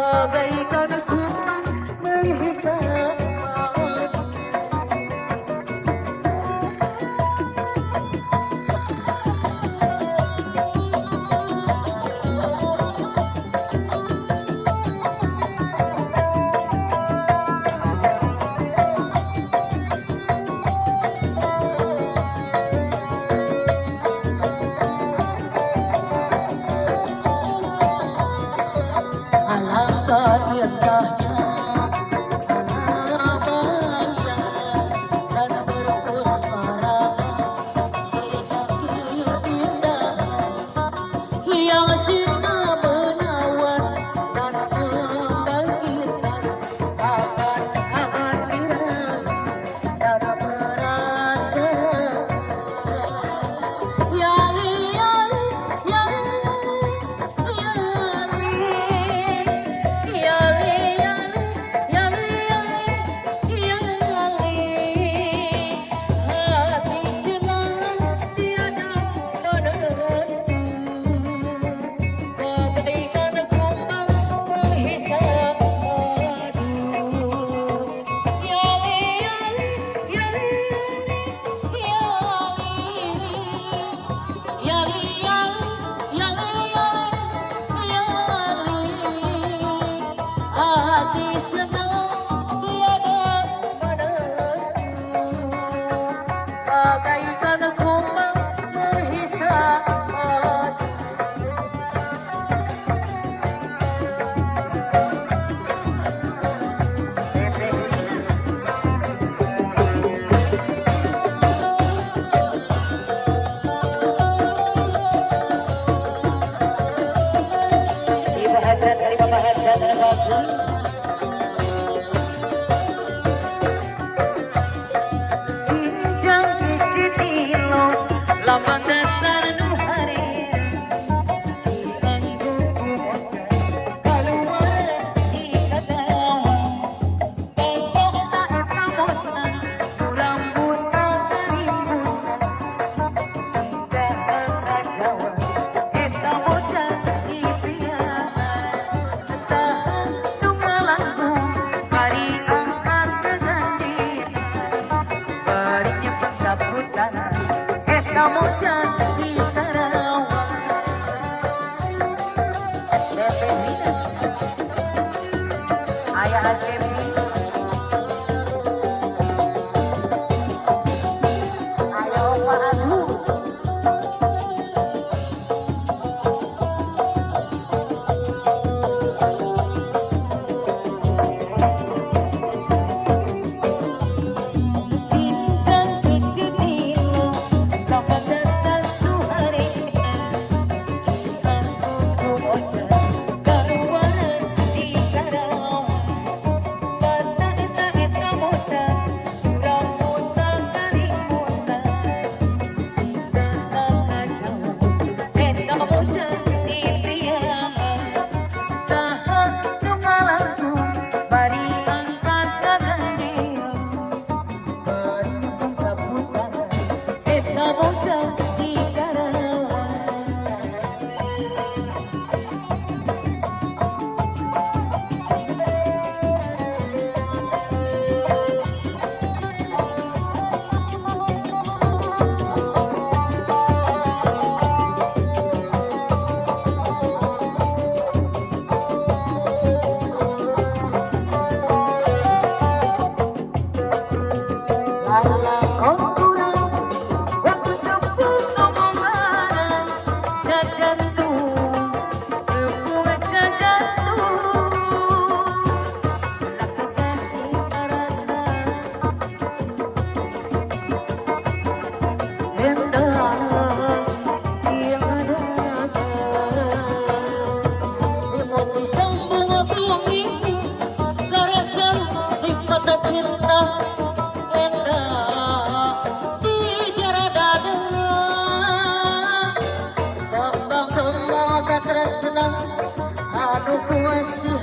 Bagaikan kumbang menghisap madu. Alangkah indahnya alam dan berpusara serta keindahan yang sirna menawan dan membangkitkan angan-angan birahi dan perasaan. Ya li ya li ya li ya li ya li ya li ya li ya li hati senang tiada menentu bagaikan kumbang menghisap madu. Ya li ya li ya li ya li ya li ya li ya li ya li hati senang tiada menentu bagaikan kumbang menghisap madu. Teteh Wina. Ibu Hajat dari Bapak Hajat dan Bagus. Sinjang kecitilo lambang dasar nu harira dianggo ku moca kaluar di katawa besok eta mota nu rambutna kalimbutan siga Jawa eta moca di priaan saha nu ngalangkung bari angkat gandian bari nyepeng saputan eta moca di Karawang. Teteh Wina Ayah Acepi Ayo Pak Adu. Sinjang kecil lambang dasar nu harita dianggo ku moca kaluaran di Karawang.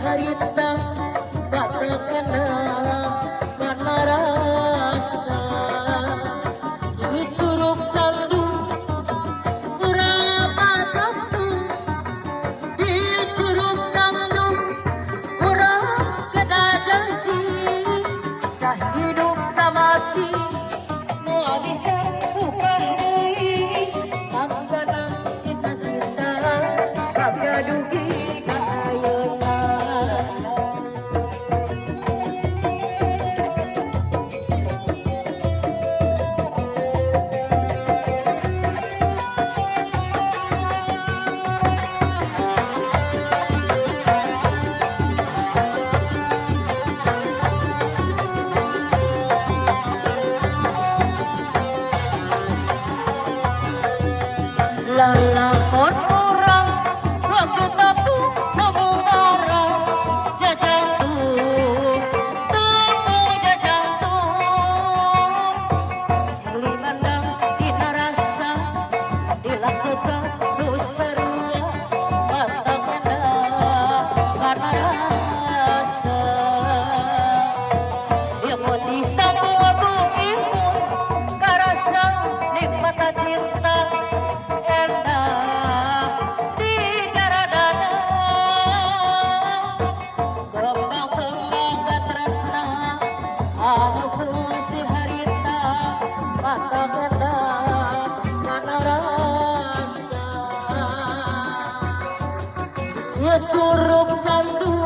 Harita bata kena karena rasa di curug candu urang patemu di curug candu urang kena janji sahidup samati moal bisa ubah deui laksana cita-cita bagja dugi ka ayeuna. Lalakon urang waktu tapu temu barang jajantung temu jajantung silih mandang dina rasa dilaksoca nu sarua mata kena kana rasa. Ilmu disambung aku ilmu karasa nikmat cinta enak di jaradana kembang-kembang katresna anu kungsi harita mata kena kana rasa. Dia curug candu.